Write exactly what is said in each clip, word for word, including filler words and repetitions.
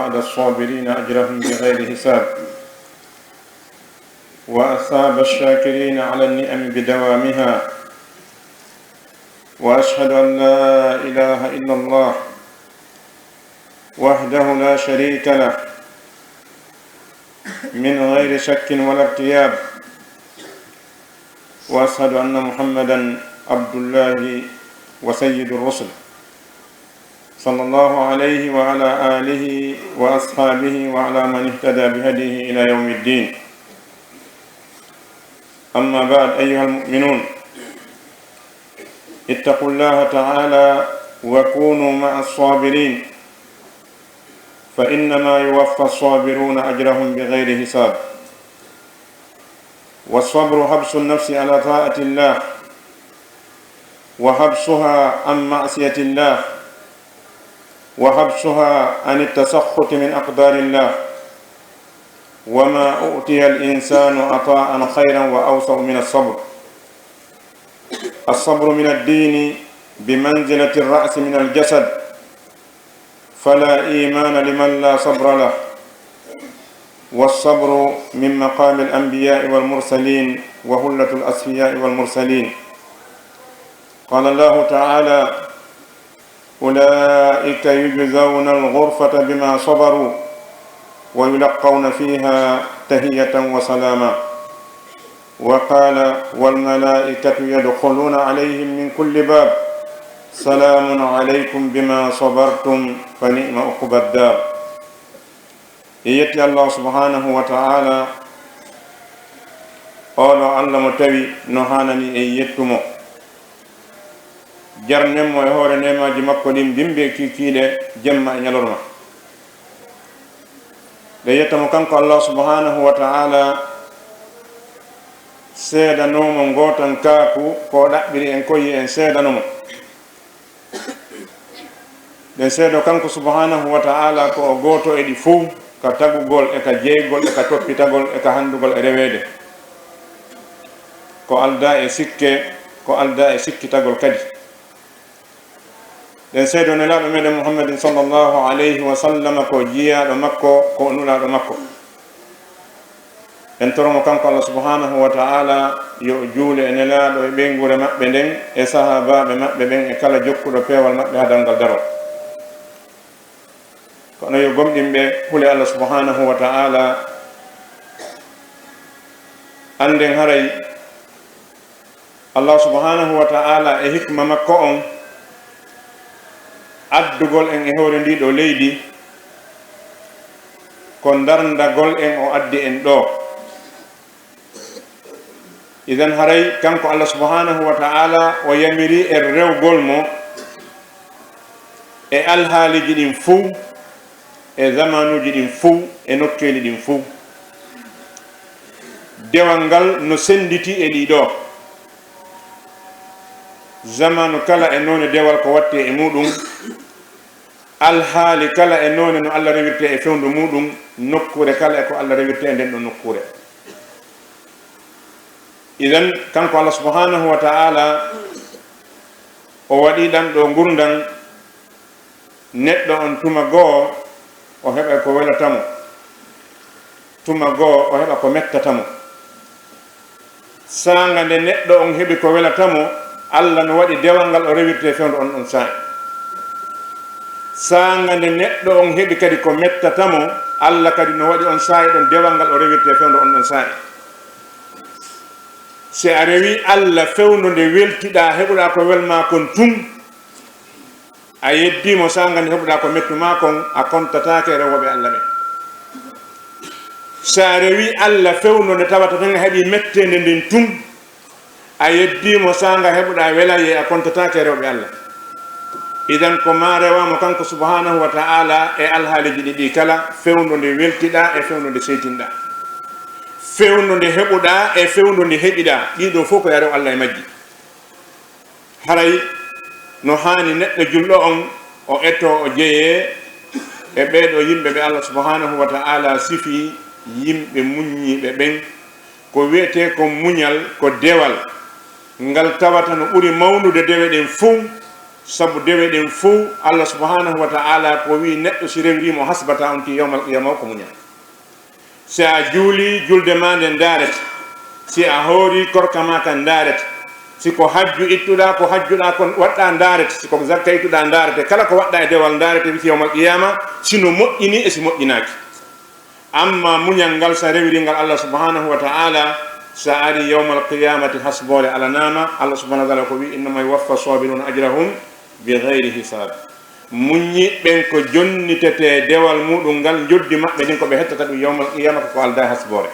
وعد الصابرين أجرهم بغير حساب، وأثاب الشاكرين على النعم بدوامها، وأشهد أن لا إله إلا الله وحده لا شريك له من غير شك ولا ارتياب، وأشهد أن محمدا عبد الله وسيد الرسل، صلى الله عليه وعلى آله وأصحابه وعلى من اهتدى بهديه إلى يوم الدين. أما بعد، أيها المؤمنون، اتقوا الله تعالى وكونوا مع الصابرين، فإنما يوفى الصابرون أجرهم بغير حساب. والصبر حبس النفس على طاعة الله، وحبسها عن معصية الله، وحبسها عن التسخط من أقدار الله. وما أعطي الإنسان عطاء خيرا وأوسع من الصبر. الصبر من الدين بمنزلة الرأس من الجسد، فلا إيمان لمن لا صبر له. والصبر من مقام الأنبياء والمرسلين وهلة الأصفياء والمرسلين. قال الله تعالى: أولئك يجزون الغرفة بما صبروا ويلقون فيها تحية وسلاما. وقال: والملائكة يدخلون عليهم من كل باب سلام عليكم بما صبرتم فنعم عقبى الدار. En yetti Allah subhanahu wa ta'ala, oɗo Allah mo tawi no hanani en yettumo. Jarnen mo e hoore neemaaji makko ɗin bimbi e kiikiiɗe, jemma e ñalorma. Ɗe yetta mo kanko Allah subhanahu wa ta'ala, seedanomo ngootankaaku ko o ɗaɓɓiri en ko yi en seedano mo. Ɗen seedo kanko subhanahu wa ta'ala ko o gooto e ɗi fow, ka tagugol e ka jeygol e ka toppitagol e ka handugol e reweede. Ko aldaa e sikke, ko aldaa e sikkitagol kadi. Ɗen seedo Nelaaɗo meɗen Muhammadin sallallahu alayhi wa sallam ko jiyaaɗo makko, ko nulaaɗo makko. En toromo kanko Allah subhanahu wa ta'ala yo o juule e Nelaaɗo e ɓeynguure maɓɓe nden e sahaabaaɓe maɓɓe ɓen e kala jokkuɗo peewal maɓɓe haa darngal daroo. Kono yo gomɗinɓe hule Allah subhanahu wa ta'ala, annden haray Allah subhanahu wa ta'ala e hikma makko on addugol en e hoore ndii ɗoo leydi, ko ndarndagol en o addi en ɗoo. Idan haray kanko Allah subhanahu wa ta'ala o yamiri en rewgol mo e alhaaliji ɗin fow, e zamanuuji ɗin fow, e nokkeeli ɗin fow. Dewal ngal no sennditi e ɗii ɗoo. Zamanu kala e noone dewal ko watte e muuɗum. Alhaali kala e noone no Allah rewirte e fewndo muuɗum, nokkuure kala e ko Allah rewirte e nden ɗon nokkuure. Idan, kanko Allah subhanahu wa ta'ala, o waɗi ɗan ɗoo ngurndan, neɗɗo on tuma goo o heɓa ko welata mo, tuma goo o heɓa ko mettata mo. Saanga nde neɗɗo on heɓi ko welata mo, Allah no waɗi dewal ngal o rewirte fewndo on ɗon saa'i. Saanga nde neɗɗo on heɓi kadi ko mettata mo, Allah kadi no waɗi on saa'i ɗon dewal ngal o rewirte fewndo on ɗon saa'i. Si a rewi Allah fewndo nde weltiɗaa, heɓuɗaa ko welmaa kon tun, a yeddii mo saanga nde heɓuɗaa ko mettumaa kon, a kontataake e rewooɓe Allah ɓen. Si a rewi Allah fewndo nde tawata tan a heɓii metteende nden tun, a yeddii mo saanga heɓuɗaa welayee, a kontataake e rewɓe Allah. Idan ko maa rewaa mo kanko subhanahu wa ta'ala e alhaaliiji ɗiɗi kala, fewndo nde weltiɗaa e fewndo nde seytinɗaa. Fewndo nde heɓuɗaa e fewndo nde heɓiɗaa, ɗii ɗoo fow ko yo a rew Allah e majji. Haray no haani neɗɗo julɗo on o etoo, o jeyee e ɓee ɗoo yimɓe ɓe Allah subhanahu wa ta'ala sifii, yimɓe muññiiɓe ɓen. Ko wi'etee kon muñal, ko dewal ngal tawata no ɓuri mawnude dewe ɗen fow, Sabu dewe ɗen fow, Allah subhanahu wa ta'ala ko wi'i neɗɗo si rewiri mo hasbata on ti yawmal qiyama o ko muñal. Si a juuli, julde ma nden ndaarete. Si a hoori, korka ma kan ndaarete. Si ko hajju ittuɗa, ko hajjuɗa kon waɗɗa ndaarete. Si ko zakka ittuɗa ndaarete. Kala ko waɗɗa e dewal ndaarete, wisi yawmal qiyama, si no moƴƴini e si moƴƴinaaki. Amma muñal ngal, sa rewiri ngal Allah subhanahu wa ta'ala, sa ari yawmal qiyamati hasbore alanama. Allah subhanahu wa ta'ala ko wi'i, "Innama yuwaffa sabiruna ajrahum bi ghayri hisab." Muññi ɓen ko jonnitete dewal muɗum ngal, njoddi maɓɓe ndin ko ɓe hettata ɗum yawmal qiyama ko ko alda e hasbore.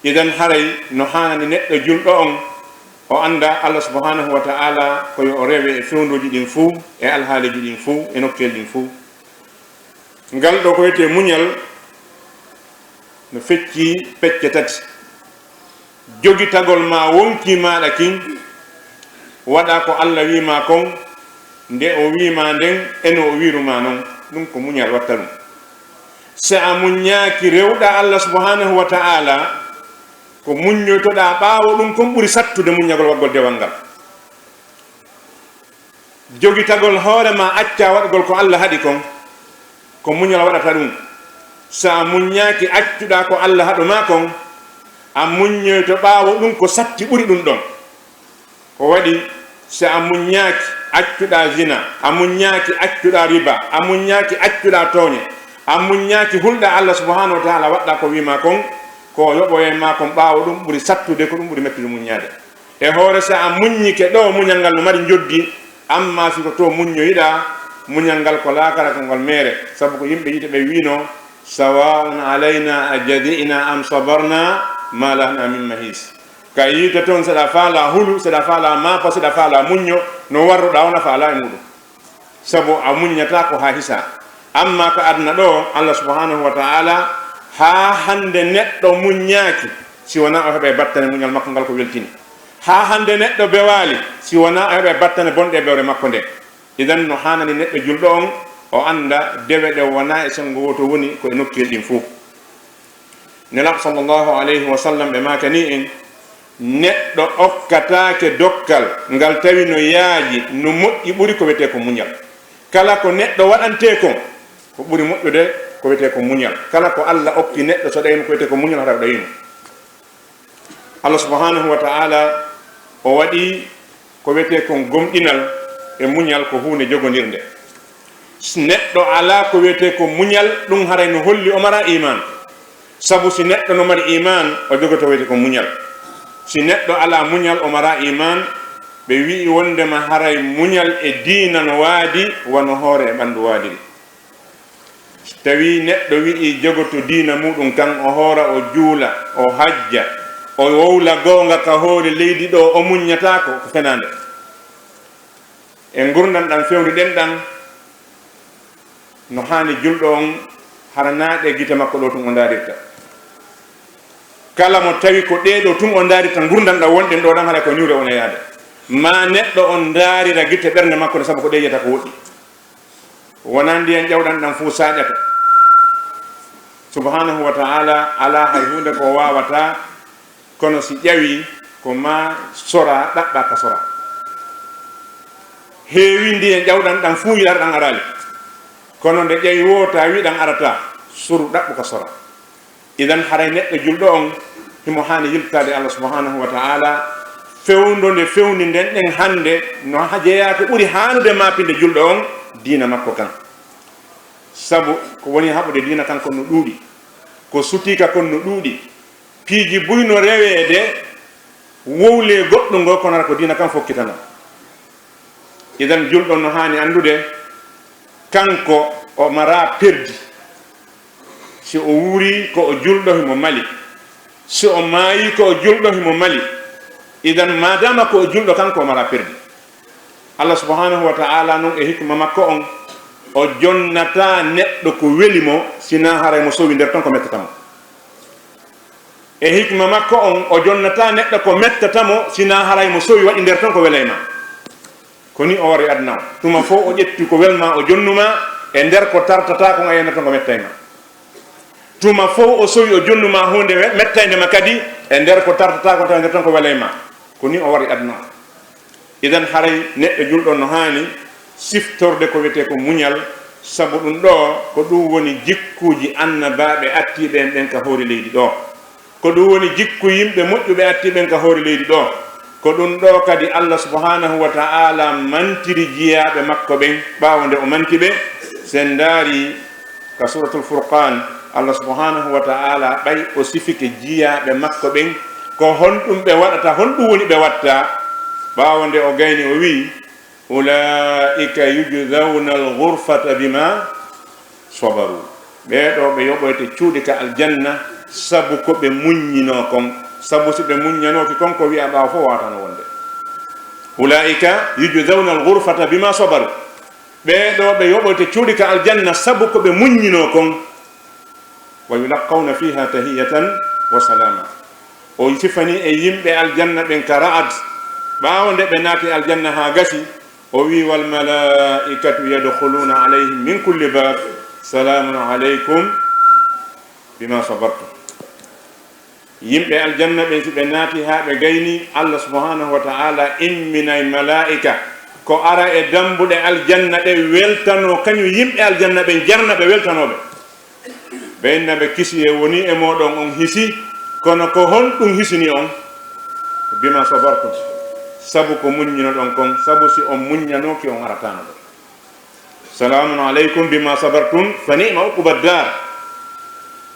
Idan haray no haanani neɗɗo julɗo on, o anda Allah subhanahu wa ta'ala ko yo o rewe e fewndoji ɗin fuu, e alhaaliji ɗin fuu, e nokkeeli ɗin fuu. Ngal ɗo ko wiyetee muñal no fecci pecce tati. Jogitagol ma wonki maaɗa kin, waɗa ko Allah wi'i ma kon, nde o wi'i ma nden, e no o wi'iru ma non. Ɗum ko muñal watta ɗum. Si a muññaaki, rewɗa Allah subhanahu wa ta'ala, ko muññoytoɗaa ɓaawo ɗum kon ɓuri sattude muññagol waɗgol dewal ngal. Jogitagol hoore ma, acca waɗgol ko Allah haɗi kon, ko muñal waɗata ɗum. Si a muññaaki, accuɗaa ko Allah haɗu ma kon, a muññoyto ɓaawo ɗum ko satti ɓuri ɗum ɗon. Ko waɗi, si a muññaaki, accuɗaa zina, a muññaaki, accuɗaa riba, a muññaaki, accuɗaa tooñe, a muññaaki, hulɗaa Allah subhanahu wa ta'ala, waɗɗaa ko wi'i ma kon, ko yoɓoyee ma kon ɓaawo ɗum ɓuri sattude, ko ɗum ɓuri mettude muññaade. E hoore, si a muññike ɗo, muñal ngal no mari njoddi, amma si ko to muññoyiɗaa, muñal ngal ko laakara ko ngal meere, sabu ko yimɓe yiite ɓe wi'no, "Sawa'un alayna a jazi'na am sabarna ma lana min mahis." Ka yiite ton, seɗa faala hulu, seɗa faala maafa, seɗa faala muñño, no warruɗaa, wona faala e muɗum. Sabu a muññataa ko haa hisaa. Amma ka aduna ɗo, Allah subhanahu wa ta'ala, haa hande neɗɗo muññaaki, si wonaa o heɓa e battane muñal makko ngal ko weltini. Haa hande neɗɗo bewaali, si wonaa o heɓa e battane bonɗe e bewre makko nde. Idan no haanani neɗɗo julɗo on, o anda dewe ɗe wonaa e senngo wooto woni, ko e nokkeeli ɗin fow. Nelaaɗo sallallahu alayhi wa sallam ɓe maakani en, neɗɗo okkataake dokkal ngal tawi no yaaji, no moƴƴi ɓuri ko wiyetee ko muñal. Kala ko neɗɗo waɗantee kon, ko ɓuri moƴƴude ko wiyetee ko muñal. Kala ko Allah okki neɗɗo so ɗayno ko wiyetee ko muñal, hara o ɗayno. Allah subhanahu wa ta'ala o waɗi ko wiyetee kon gomɗinal e muñal ko huunde jogondirnde. Si neɗɗo alaa ko wiyetee ko muñal, ɗum haray no holli o maraa iimaan. Sabu si neɗɗo no mari iimaan, o jogoto wiyetee ko muñal. Si neɗɗo alaa muñal, o maraa iimaan, ɓe wi'i wondema haray muñal e diina no waadi wano hoore e ɓanndu waadiri. Si tawii neɗɗo wi'i jogoto diina muɗum kan, o hoora, o juula, o hajja, o wowla goonga ka hoore leydi ɗo, o muññataako, ko fenaande. E ngurndan ɗan fewndi ɗen ɗan, no haani julɗo on hara naat e gite makko ɗo tun o ndaarirta. Kala mo tawi ko ɗee ɗo tun o ndaarirta, ngurndan ɗan wonɗen ɗo ɗan hara ko niwre wona yaade. Ma neɗɗo on ndaarira gite ɓernde makko ɗe, sabu ko ɗe yiyata ko woɗɗi. Wonaa ndiyan ƴawɗan ɗan fow saaƴata. Subhanahu wa ta'ala alaa hay huunde ko waawataa, kono si ƴawii ko maa soraa, ɗaɓɓa ka soraa. Heewii ndiyan ƴawɗan ɗan fow, yiɗar ɗan araali. Kono nde ƴawi woo, ta wi ɗan arataa, soru ɗaɓɓu ka soraa. Idan haray neɗɗo julɗo on, himo haani yiltaade Allah subhanahu wa ta'ala, fewndo nde fewndi nden ɗen hande, no ha jeyaa ko ɓuri haanude maapinde julɗo on diina makko kan. Sabu ko woni haɓude diina kan kon no ɗuuɗi, ko sutii ka kon no ɗuuɗi, piiji buy no reweede, wowlee goɗɗungol, kono hara ko diina kan fokkitano. Idan julɗo no haani anndude, kanko o maraa perdi. Si o wuurii ko o julɗo, himo mali. Si o maayii ko o julɗo, himo mali. Idan maadaama ko o julɗo, kanko o maraa perdi. Allah subhanahu wa ta'ala non e hikma makko on, o jonnataa neɗɗo ko weli mo, sinaa haray mo sowi nder ton ko mettata mo. E hikma makko on, o jonnataa neɗɗo ko mettata mo, sinaa haray mo sowi waɗi nder ton ko welay ma. Ko ni o wari aduna o. Tuma fow o ƴetti ko welma o jonnu ma, e nder ko tartata kon a yiyana ton ko mettay ma. Tuma fow o sowi o jonnu ma huunde we-, mettaynde ma kadi, e nder ko tartata kon tawa nder ton ko welay ma. Ko ni o wari aduna o. Idan haray neɗɗo julɗo no haani siftorde ko wiyetee ko muñal, sabu ɗum ɗoo ko ɗum woni jikkuuji annabaaɓe attiiɓe en ɓen ka hoore leydi ɗoo. Ko ɗum woni jikku yimɓe moƴƴuɓe attiiɓe en ka hoore leydi ɗoo. Ko ɗum ɗoo kadi Allah subhanahu wa ta'ala mantiri jiyaaɓe makko ɓen ɓaawo nde o manti ɓe. Si en ndaari ka Suratul Furqan, Allah subhanahu wa ta'ala ɓay o sifike jiyaaɓe makko ɓen, ko honɗum ɓe waɗata, honɗum woni ɓe watta, ɓaawo nde o gayni o wi'i, "Ulaa'ika yujzawna al-ghurfata bima sabaru." Ɓee ɗoo ɓe yoɓoyte cuuɗi ka aljanna sabu ko ɓe muññinoo kon, sabu si ɓe muññanooki kon ko wi'a ɓaawo fof waawatano wonde. "Ulaa'ika yujzawna al-ghurfata bima sabaru." Ɓee ɗoo ɓe yoɓoyte cuuɗi ka aljanna sabu ko ɓe muññinoo kon. "Wa yulaqqawna fiha tahiyatan wa salama." O sifani e yimɓe aljanna ɓen ka Ra'ad, ɓaawo nde ɓe naati aljanna haa gasi, o wi'i, "Wal mala'ikatu yadkhuluna alayhim min kulli bab, salamun alaykum bima sabartum." Yimɓe aljanna ɓen, si ɓe naati haa ɓe gayni, Allah subhanahu wa ta'ala imminay malaa'ika ko ara e dambuɗe aljanna ɗe weltanoo kañum yimɓe aljanna ɓen, jarna ɓe, weltanoo ɓe. Ɓe inna ɓe, "Kisiyee wonii e mooɗon, on hisii, kono ko honɗum hisini on?" Ko, "Bima sabartum." Sabu ko muññinoɗon kon, sabu si on muññanooki on arataano ɗo. "Salamun alaykum bima sabartum, fa ni'ma uqubad dar."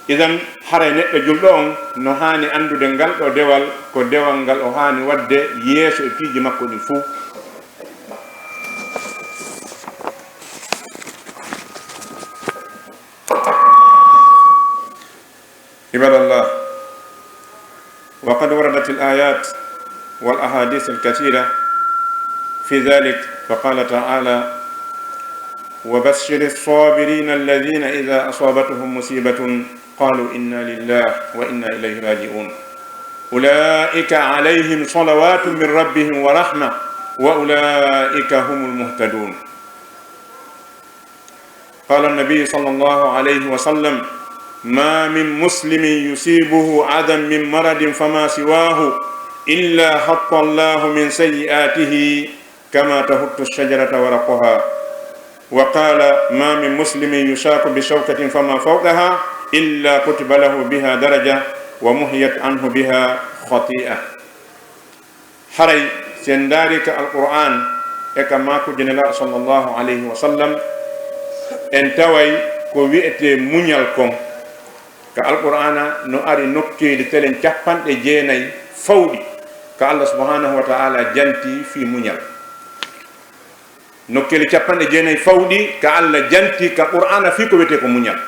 Idan, haray neɗɗo julɗo on no haani anndude ngal ɗoo dewal, ko dewal ngal o haani waɗde yeeso e piiji makko ɗin fuu. عباد الله، وقد وردت الآيات والأحاديث الكثيرة في ذلك، فقال تعالى: "وبشر الصابرين الذين إذا أصابتهم مصيبة قالوا إنا لله وإنا إليه راجعون. أولئك عليهم صلوات من ربهم ورحمة وأولئك هم المهتدون." قال النبي صلى الله عليه وسلم: "ما من مسلم يصيبه أذى من مرض فما سواه إلا حط الله من سيئاته كما تحط الشجرة ورقها." وقال: "ما من مسلم يشاك بشوكة فما فوقها إلا كتب له بها درجة ومحيت عنه بها خطيئة." Haray, si en ndaari ka Alqur'aan e ka maakuuji Nelaaɗo sallallahu alayhi wa sallam, en taway ko wi'etee muñal kon. Ka Alqur'aana no ari nokkeeli telen capanɗe jeenay fawɗi ka Allah subhanahu wa ta'ala janti fii muñal. Nokkeeli capanɗe jeenay fawɗi ka Allah janti ka Qur'aana fii ko wi'etee ko muñal.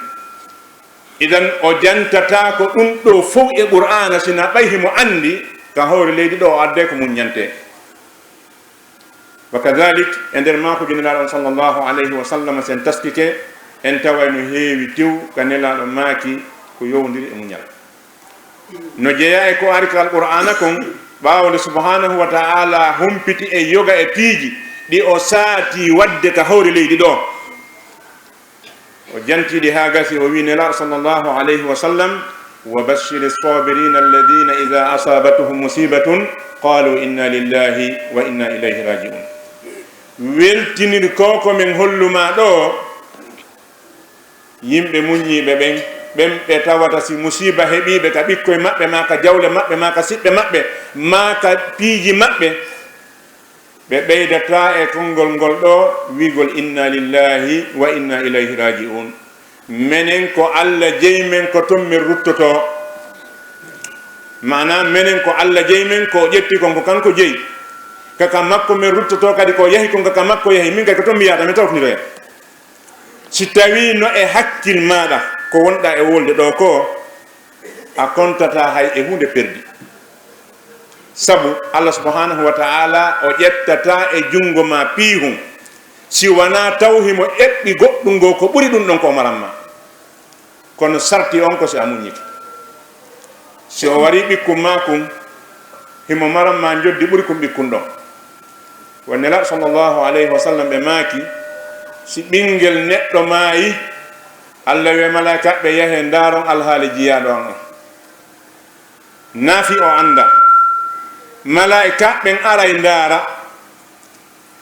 Idan, o jantataako ɗum ɗoo fow e Qur'aana, sina ɓay himo anndi ka hoore leydi ɗoo o adday ko muññantee. Wa kadhalik, e nder maakuuji Nelaaɗo on sallallahu alayhi wa sallam, si en taskike, en taway no heewi tew ka Nelaaɗo maaki ko yowndiri e muñal. No jeyaa e ko ari ka Alqur'aana kon, ɓaawo nde subhanahu wa ta'ala humpiti e yoga e piiji ɗi o saati waɗde ka hoore leydi ɗoo. O jantii ɗi haa gasi, o wi'i Nelaaɗo sallallahu alayhi wa sallam: "Wa bashshiri s-sabirina alladhina idha asabatuhum musibatun qalu inna lillahi wa inna ilayhi raji'un." Weltinir ko ko min hollu maa ɗoo yimɓe muññiiɓe ɓen, ɓen ɓe tawata si musiiba heɓii ɓe ka ɓikkoy maɓɓe, maa ka jawle maɓɓe, maa ka siɓɓe maɓɓe, maa ka piiji maɓɓe, ɓe ɓeydataa e konngol ngol ɗoo wi'gol, "Inna lillahi wa inna ilayhi raji'un." Menen ko Allah jeyi men, ko ton men ruttotoo. Maanaa, menen ko Allah jeyi men, ko o ƴetti kon ko kanko jeyi. Ka ka makko men ruttotoo, kadi ko o yahi kon ka ka makko yahi, min kadi ko ton mi yahata, mi tawtoniroya. Si tawii no e hakkil maaɗa ko wonɗaa e wolde ɗoo ko, a kontataa hay e huunde perdi. Sabu Allah subhanahu wa ta'ala o ƴettataa e junngo maa piihun, si wanaa taw himo eɓɓi goɗɗun goo ko ɓuri ɗun ɗon ko o maran maa. Kono sarti on ko si a muññike. Si o warii ɓikkun maa kun, himo maran maa njoddi ɓuri kun ɓikkun ɗon. Wa Nelaaɗo sallallahu alayhi wa sallam ɓe maaki, si ɓinngel neɗɗo maayi, Allah wi'ay malaa'ikaaɓe ɓen, "Yahee ndaaron alhaali jiyaaɗo an on." Nafi o annda. Malaa'ikaaɓe ɓen aray ndaara.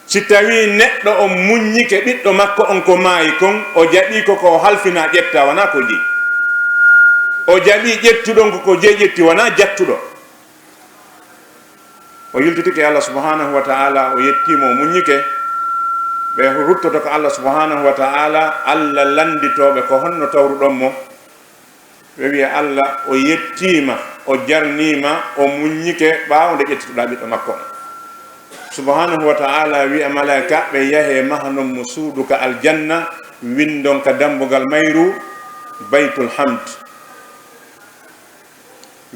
Si tawii neɗɗo on muññike ɓiɗɗo makko on ko maayi kon, o jaɓii ko ko halfinaa ƴetta, wanaa ko jeyi. O jaɓii ƴettuɗo on ko ko jeyi ƴetti, wanaa jattuɗo. O yiltitike Allah subhanahu wa ta'ala, o yettiimo, o muññike. Ɓe ruttoto ko Allah subhanahu wa ta'ala, Allah lannditooɓe ko honno tawruɗon mo. Ɓe wi'a Allah, o yettiima, o jarniima, o muññike ɓaawo nde ƴettituɗaa ɓiɗɗo makko on. Subhanahu wa ta'ala wi'a malaa'ika ɓe, yahee mahanon mo suudu ka aljanna, winndon ka dambugal mayru, Baytul Hamd.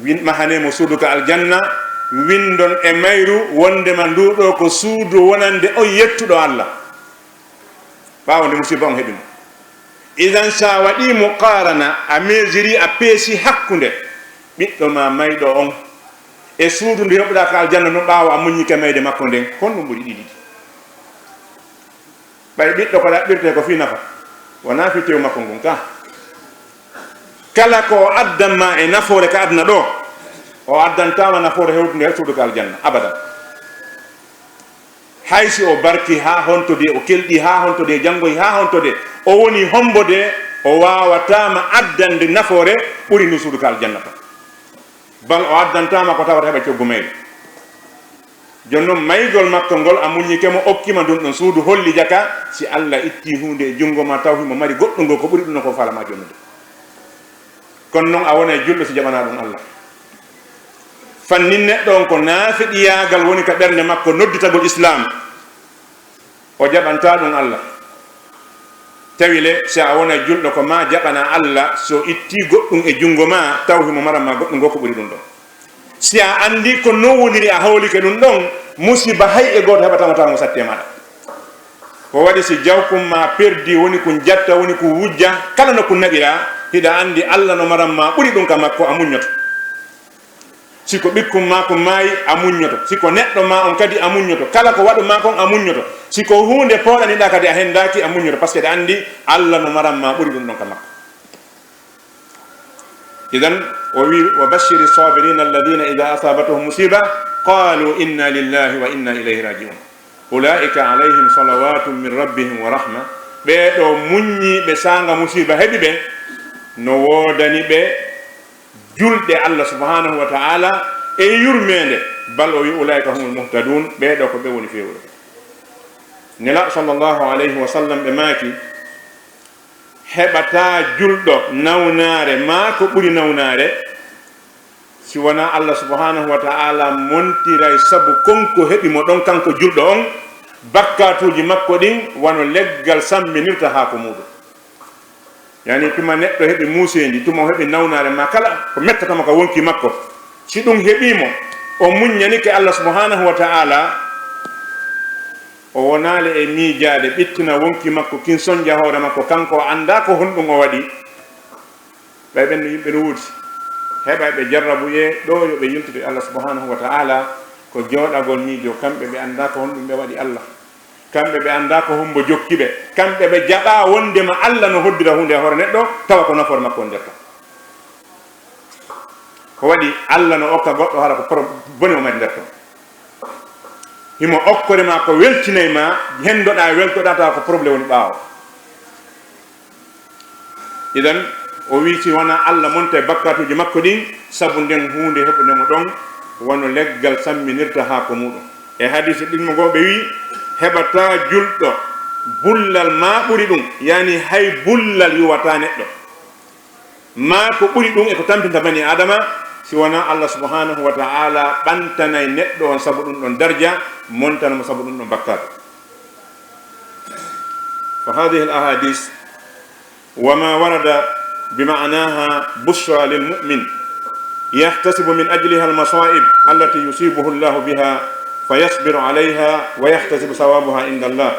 Win-, mahanee mo suudu ka aljanna, winndon e mayru wonndema nduu ɗoo ko suudu wonande on yettuɗo Allah. Ɓaawo nde musiba on heɓi mo. Idan, si a waɗii muqaarana, a mesure, a peesi hakkunde ɓiɗɗo maa mayɗo on e suudu ndu heɓuɗaa ka aljanna ndun ɓaawo a muññike mayde makko nden, honɗun ɓuri ɗiɗi? Ɓay ɓiɗɗo ko ɗaɓɓirtee ko fii nafa, wonaa fii tew makko ngun ka. Kala ko o addan maa e nafoore ka aduna ɗoo, o addantaa ma nafoore hewtunde e suudu ka aljanna, abadan. Hay si o barki haa honto de, o kelɗi haa honto de, janngoyi haa honto de, o woni hombo de, o waawataa ma addande nafoore ɓuri ndu suudu ka aljanna ton. Bal o addantaa ma ko tawata heɓa coggu mayru. Jooni non, maygol makko ngol, a muññike mo, okki ma ndun ɗon suudu, holli jaka, si Allah ittii huunde e junngo maa, taw himo mari goɗɗun goo ko ɓuri ɗun ɗon ko faala ma jonnude. Kono non, a wonay julɗo si jaɓanaa ɗun Allah. Fannin neɗɗo on ko naafiqiyaagal woni ka ɓernde makko, nodditagol Islaam. O jaɓantaa ɗun Allah. Tawi le, si a wonay julɗo, ko maa jaɓanaa Allah, si o ittii goɗɗun e junngo maa, taw himo maran ma goɗɗun goo ko ɓuri ɗun ɗon. Si a anndii ko non woniri, a hoolike ɗun ɗon, musiba hay e gooto heɓataa mo tawa mo satti e maaɗa. Ko waɗi si jawkun maa perdi, woni kun jatta, woni kun wujja, kala no kun naɓiraa, hiɗa anndi Allah no maran ma ɓuri ɗun ka makko, a muññoto. Si ko ɓikkun maa kun maayi, a muññoto. Si ko neɗɗo maa on kadi, a muññoto. Kala ko waɗu maa kon, a muññoto. Si ko huunde pooɗaniɗaa kadi, a henndaaki, a muññoto. Parce que hiɗa anndi Allah no maran ma ɓuri ɗun ɗon ka makko. Idan, o wi, "Wa bashiri sabirina alladina ida asabatuhum musiba, qalu inna lillahi wa inna ilayhi rajiun. Ulaika alayhim salawatun min rabbihim wa rahma." Ɓee ɗoo muññiiɓe saanga musiba heɓi ɓe, no woodani ɓe julde Allah subhanahu wa ta'ala e yurmeende. Bal o wi, "Ulaika humul muhtadun." Ɓee ɗoo ko ɓe woni feewuɓe. Nela sallallahu alayhi wa sallam ɓe maaki, heɓataa julɗo nawnaare maa ko ɓuri nawnaare, si wonaa Allah subhanahu wa ta'ala montiray sabu kon ko heɓi mo ɗon, kanko julɗo on, bakkaatuuji makko ɗin wano leggal samminirta haako muuɗum. Yani, tuma neɗɗo heɓi muuseendi, tuma o heɓi nawnaare maa kala ko mettata mo ka wonkii makko, si ɗum heɓii mo, o muññanike Allah subhanahu wa ta'ala, o wonaali e miijaade ɓittina wonkii makko kin, sonja hoore makko, kanko o anndaa ko honɗum o waɗi. Ɓay ɓen no yimɓe no woodi, heɓay ɓe jarrabuyee ɗoo yo ɓe yiltito e Allah subhanahu wa ta'ala, ko jooɗagol miijo, kamɓe ɓe anndaa ko honɗum ɓe waɗi Allah. Kamɓe ɓe anndaa ko hombo jokki ɓe. Kamɓe ɓe jaɓaa wondema Allah no hoddira huunde e hoore neɗɗo, tawa ko nafoore makko woni nder ton. Ko waɗi Allah no okka goɗɗo hara ko pro-, bone o mari nder ton. Himo okkore ma ko weltinay ma, hendoɗaa, weltoɗaa, tawa ko problème woni ɓaawo. Idan, o wi, si wonaa Allah monta e bakkaatuuji makko ɗin, sabu nden huunde heɓunde mo ɗon, wano leggal samminirta haako muuɗum. E hadiisi ɗimmo goo ɓe wi, heɓataa julɗo bullal maa ɓuri ɗum, yani hay bullal yuwataa neɗɗo, maa ko ɓuri ɗum e ko tampinta bani Aadama, si wonaa Allah subhanahu wa ta'ala ɓantanay neɗɗo on sabu ɗum ɗon darja, montana mo sabu ɗum ɗon bakkaatu. Fa hadhihi al-ahadith وما ورد بمعناها بشرى للمؤمن يحتسب من أجلها المصائب التي يصيبه الله بها فيصبر عليها ويحتسب ثوابها عند الله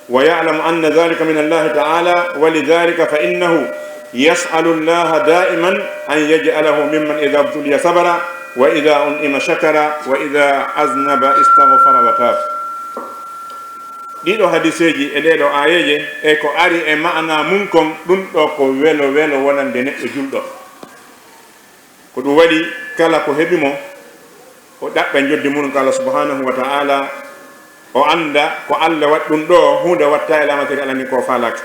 ويعلم أن ذلك من الله تعالى، ولذلك فإنه يسأل الله دائما أن يجعله ممن إذا ابتلي صبر وإذا أنعم شكر وإذا أذنب استغفر وتاب. Ɗiɗo hadiseeji e ɗeeɗo aayeeje e ko ari e ma'anaa mun kon, ɗun ɗoo ko welo welo wonande neɗɗo julɗo. Ko ɗun waɗi kala ko heɓi mo, o ɗaɓɓa njoddi mun ka Allah subhanahu wa ta'ala, O annda ko Alla waɗi ɗum ɗoo, huunde waɗtaa e laamateeri Alla ndin ko o faalaaka.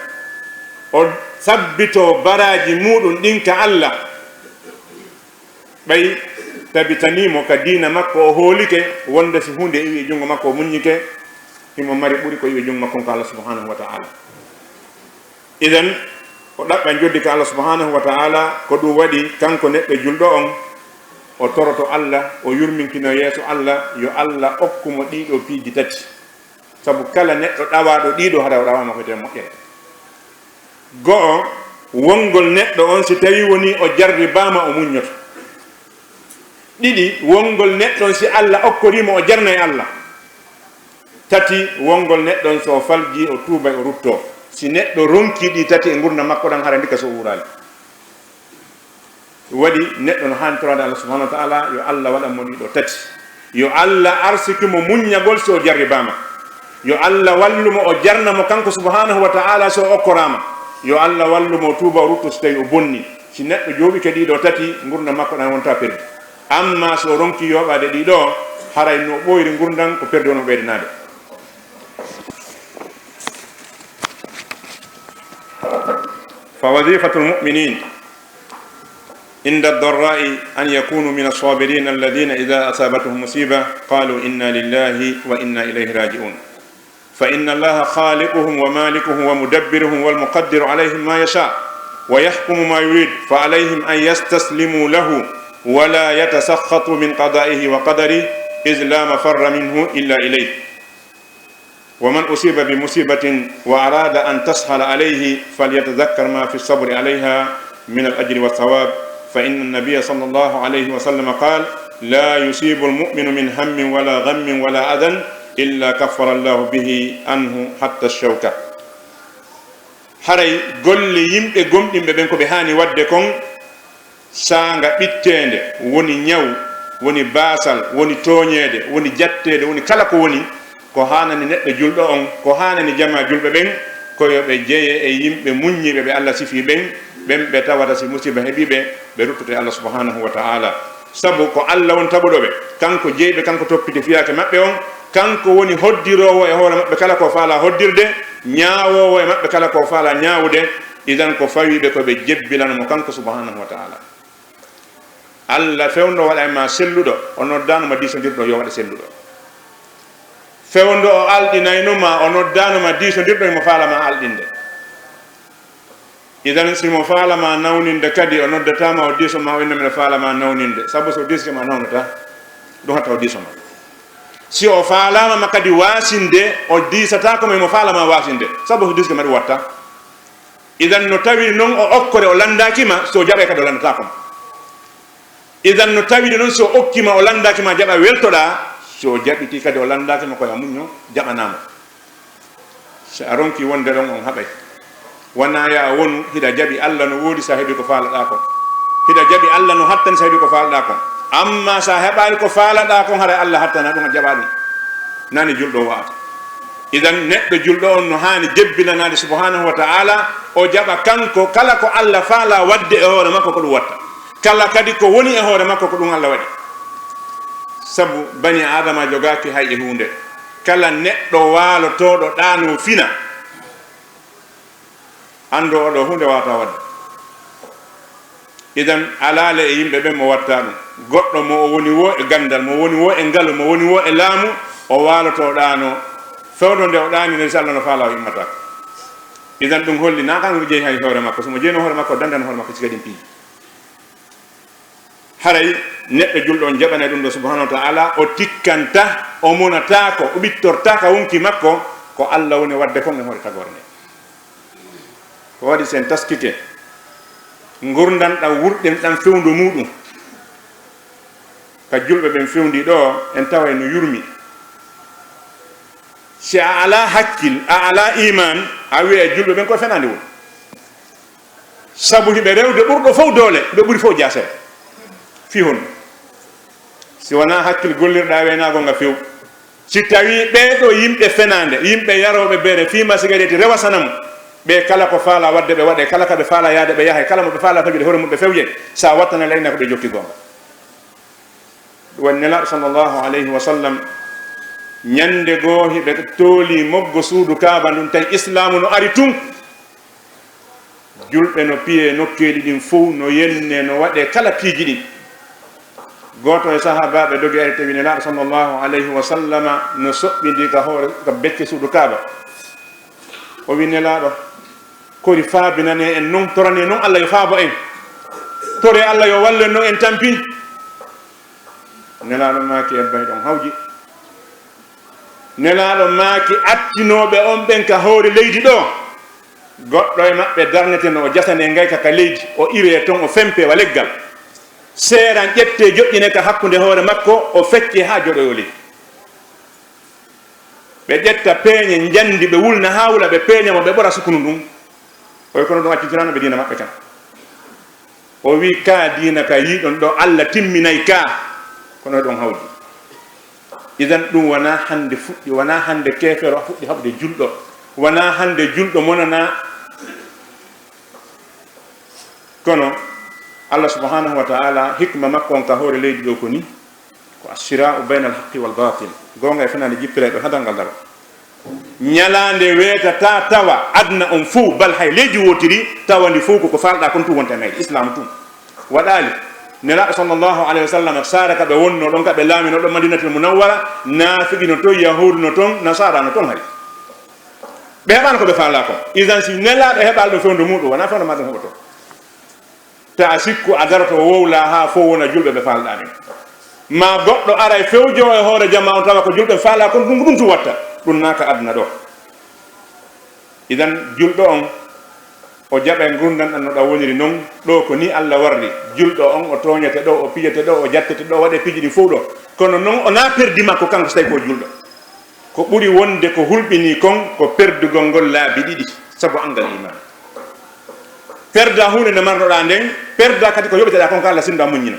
O sabbitoo baraaji muuɗum ɗin ka Alla, ɓay tabitanii mo ka diina makko, o hoolike wonde si huunde iwii e junngo makko, o muññike, himo mari ɓuri ko iwii e junngo makko on ko Alla subhanahu wa ta'ala. Idan, o ɗaɓɓa njoddi ka Alla subhanahu wa ta'ala, ko ɗum waɗi kanko neɗɗo julɗo on, o toroto Alla, o yurminkino yeeso Alla, yo Alla okku mo ɗii ɗoo piiji tati. Sabu kala neɗɗo ɗawaaɗo ɗii ɗoo, hara o ɗawaama ko wiyetee moƴƴere. Go'o, wonngol neɗɗo on, si tawii wonii o jarribaama, o muññoto. Ɗiɗi, wonngol neɗɗo on, si Alla okkorii mo, o jarnay Alla. Tati, wonngol neɗɗo on, so o faljii, o tuubay, o ruttoo. Si neɗɗo ronkii ɗii tati e ngurndan makko ɗan, hara ndika so o wuuraali. Waɗi neɗɗo no haani toraade Alla subhanahu wa ta'ala, yo Alla waɗan mo ɗii ɗoo tati. Yo Alla arsiki mo muññagol si o jarribaama. Yo Alla wallu mo, o jarna mo kanko subhanahu wa ta'ala si o okkoraama. Yo Alla wallu mo o tuuba, o rutto si tawii o bonnii. Si neɗɗo jooɓike ɗii ɗoo tati, ngurndan makko ɗan wontaa perdi. Amma si o ronkii yooɓaade ɗii ɗoo, haray no o ɓooyri ngurndan, ko perdi woni o ɓeydanaade. فوظيفة المؤمنين عند الضراء أن يكونوا من الصابرين الذين إذا أصابتهم مصيبة قالوا إنا لله وإنا إليه راجعون. فإن الله خالقهم ومالكهم ومدبرهم والمقدر عليهم ما يشاء ويحكم ما يريد، فعليهم أن يستسلموا له ولا يتسخطوا من قضائه وقدره، إذ لا مفر منه إلا إليه. ومن أصيب بمصيبة وأراد أن تسهل عليه فليتذكر ما في الصبر عليها من الأجر والثواب، فإن النبي صلى الله عليه وسلم قال: لا يصيب المؤمن من هم ولا غم ولا أذى إلا كفر الله به عنه حتى الشوكة. Haray golle yimɓe gomɗinɓe ɓen ko ɓe haani waɗde kon, saanga ɓitteende, woni ñaw, woni baasal, woni tooñeede, woni jatteede, woni kala ko woni, ko haanani neɗɗo julɗo on, ko haanani jamaa julɓe ɓen, ko yo ɓe jeye e yimɓe muññiiɓe ɓe Alla sifii ɓen, ɓen ɓe tawata si musiba heɓii ɓe, ɓe ruttoto e Alla subhanahu wa ta'ala. Sabu ko Alla woni taguɗo ɓe, kanko jeyi ɓe, kanko toppiti fiyaake maɓɓe on, kanko woni hoddiroowo e hoore maɓɓe kala ko faalaa hoddirde, ñaawoowo e maɓɓe kala ko faalaa ñaawude. Idan ko fawii ɓe ko ɓe jebbilano mo kanko subhanahu wa ta'ala. Alla fewndo waɗa e ma selluɗo, o noddaano ma diisondirɗo yo waɗa selluɗo. Fewndo o alɗinayno ma, o noddaano ma diisondirɗo himo faalaa ma alɗinde. Idan, si mo faalaa ma nawninde kadi, o noddataa ma, o diisoo ma, o inna miɗo faalaa ma nawninde. Sabu so o diisike ma nawnataa, ɗum hatta o diisoo ma. Si o faalaama ma kadi waasinde, o diisataako ma, himo faalaa ma waasinde. Sabu so diisike ma ɗum watta. Idan, no tawi non o okkore o lanndaaki ma, so o jaɓay kadi o lanndataa ko ma. Idan, no tawiri non, si o okki ma, o lanndaaki ma, jaɓa weltoɗaa. Si o jaɓitii kadi, o lanndaaki ma, ko yo a muñño, jaɓanaa mo. Si a ronkii wonde ɗon, on haɓay. Wanaa yo a wonu hiɗa jaɓi Alla no woodi si a heɓii ko faalaɗaa kon. Hiɗa jaɓi Alla no hattani si a heɓii ko faalaɗaa kon. Amma si a heɓaali ko faalaɗaa kon, haray Alla hattanaa ɗum, a jaɓaa ɗum. Naa ni julɗo wa'ata. Idan, neɗɗo julɗo on no haani jebbilanaade subhanahu wa ta'ala, o jaɓa kanko kala ko Alla faalaa waɗde e hoore makko ko ɗum watta. Kala kadi ko woni e hoore makko ko ɗum Alla waɗi. Sabu bani Aadama jogaaki hay e huunde. Kala neɗɗo waalotooɗo ɗaanoo fina, anndoo oɗo huunde waawataa waɗde. Idan, alaale e yimɓe ɓen mo watta ɗum. Goɗɗo mo o woni woo e ganndal, mo woni woo e ngalu, mo woni woo e laamu, o waalotoo ɗaanoo. Fewndo nde o ɗaani nde, si Alla no faalaa o immataako. Idan, ɗum holli naa kanko jeyi hay hoore makko. So mo jeyno hoore makko, o dandana hoore makko cika ɗin piiji. Haray neɗɗo julɗo on jaɓanay ɗum ɗo subhanahu wa ta'ala, o tikkanta, o monataako, o ɓittortaaka wonki makko, ko Alla woni waɗde kon e hoore tagoore nde. Ko waɗi si en taskike ngurndan ɗan wurɗen ɗan fewndo muuɗum, ka julɓe ɓen fewndi ɗo, en taway no yurmi. Si a alaa hakkil, a alaa iman, a wi'a e julɓe ɓen ko fenaande woni. Sabu hiɓe rewde ɓurɗo fow doole, ɓe ɓuri fow jaasere. Fii honno? Si wanaa hakkil gollirɗaa weenaagol nga few. Si tawii ɓee ɗoo yimɓe fenaande, yimɓe yarooɓe beere, fii ma sigareeti, rewa sanamu, ɓe kala ko faalaa waɗde ɓe waɗay, kala ka ɓe faalaa yaade ɓe yahay, kala mo ɓe faalaa fajude hoore mum ɓe fewjay, si a wattanay ɓe ko ɓe jokki goonga. Ɗum waɗi Nelaaɗo sallallahu alayhi wa sallam Ñande goo hiɓe tooli moggo suudu Kaaba ndun, tawi Islaamu no ari tun. Julɓe no piyee nokkeeli ɗin fow, no yennee, no waɗee kala piiji ɗin. Gooto e sahaabaaɓe dogi ari tawi Nelaaɗo sallallahu alayhi wa sallama no soɓɓindii ka hoore, ka becce suudu Kaaba. O wi'i, "Nelaaɗo, kori faabinanee en non, toranee non Alla yo faabo en. Toree Alla yo wallu en non en tampi." Nelaaɗo maaki, "Ebba hiɗon hawji." Nelaaɗo maaki, "Attinooɓe on ɓen ka hoore leydi ɗoo, goɗɗo e maɓɓe darnete no o jasanee ngayka ka leydi, o iree ton, o fempee wa leggal. Seeran ƴettee joƴƴinee ka hakkunde hoore makko, o feccee haa joɗoyoo ley. Ɓe ƴetta peeñe njandi, ɓe wulna haa wula, ɓe peeña mo, ɓe ɓora sukunu ndun." Oy, kono ɗum accitiraano ɓe diina maɓɓe kan. O wi'i, "Ka diina ka yi'uɗon ɗoo, Alla timminay ka, kono ɗon hawji." Idan ɗum wonaa hannde fuɗɗi, wonaa hannde keefeero fuɗɗi haɓude julɗo, wonaa hannde julɗo monanaa. Kono Alla subhanahu wa ta'ala, hikma makko on ka hoore leydi ɗoo ko ni, ko ashira'u bayna al-haqqi wal batil. Goonga e fenaande jippira e ɗo hadal ngal daro. Ñalaande weetata tawa aduna on fow, bal hay leydi wootiri, tawa ndi fow koko faalɗaa kon tun wonta e mayri, Islaamu tun. Waɗaali. Nelaaɗo sallallahu alayhi wa sallam, saare ka ɓe wonnoo ɗon, ka ɓe laaminoo ɗon Madinatul Munawwara, naafiqi no ton, yahuudu no ton, nasaara no ton hari. Ɓe heɓaano ko ɓe faalaa kon. Idan si Nelaaɗo heɓaali ɗum fewndo muuɗum, wonaa fewndo maa ɗum heɓotoo. Ta a sikku a daroto wowlaa haa fow wona julɓe ɓe faalɗaa ɓen. Maa goɗɗo ara e fewjo e hoore jamaa on tawa ko julɓe faalaa kon, ɗum, ɗum tun watta. Ɗum naata aduna ɗoo. Idan julɗo on, o jaɓay ngurndan ɗan no ɗan woniri non. Ɗoo ko nii Alla warri. Julɗo on o tooñete ɗoo, o pijete ɗoo, o jattete ɗoo, o waɗe piiji ɗin fow ɗoo. Kono non wonaa perdi makko kanko so tawi ko o julɗo. Ko ɓuri wonde ko hulɓinii kon ko perdugol ngol laabi ɗiɗi sabu anngal iimaan. Perdaa huunde nde marnoɗaa nden, perdaa kadi ko yoɓeteɗaa kon ka Alla sinndo a muññino.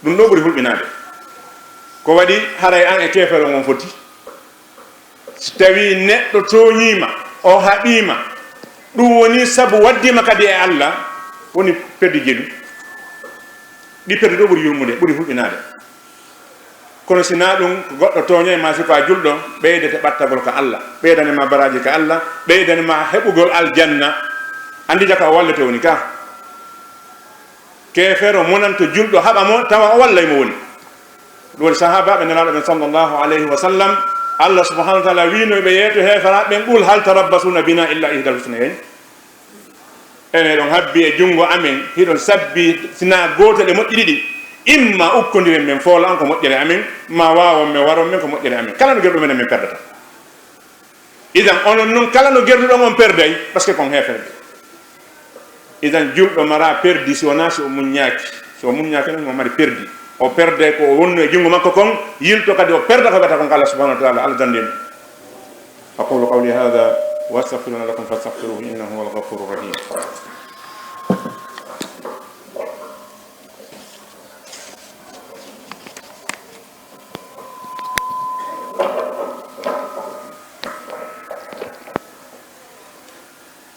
Ɗum ɗoo ɓuri hulɓinaade. Ko waɗi haray an e keefeero on foti? Si tawii neɗɗo tooñii ma, o haɓii ma, ɗum woni sabu waddii ma kadi e Alla, woni perdi jelu. Ɗi perdi ɗoo ɓuri yurmude, ɓuri hulɓinaade. Kono si naa ɗum, ko goɗɗo tooñay ma, si ko a julɗo, ɓeydete ɓattagol ka Alla, ɓeydane ma baraaji ka Alla, ɓeydane ma heɓugol aljanna. Anndi jaka o wallete woni ka. Keefeero monanto julɗo haɓa mo, tawa o wallay mo woni. Ɗum woni sahaabaaɓe Nelaaɗo ɓen sallallahu alayhi wa sallam, Alla subhanahu wa ta'ala wiino ɓe yeeto heeferaaɓe ɓen, "Qul hal tarabbasuna bina illa ihdal husnayn?" Enen hiɗon habbi e junngo amen, hiɗon sabbi, si naa gootel e moƴƴi ɗiɗi. Imma ukkondiren men foola on ko moƴƴere amen, ma waawon men waron men ko moƴƴere amen. Kala no gerɗo men, men perdata. Idan, onon non, kala no gerɗuɗon on perday, parce que kon heeferɓe. Idan, julɗo maraa perdi si wonaa si o muññaaki. Si o muññaaki non, mo mari perdi. O perday ko o wonno e junngo makko kon, yilto kadi o perda ko ɓeta kon ka Alla subhanahu wa ta'ala, Alla danndii mo. أقول قولي هذا وأستغفر الله لكم فاستغفروه إنه هو الغفور الرحيم.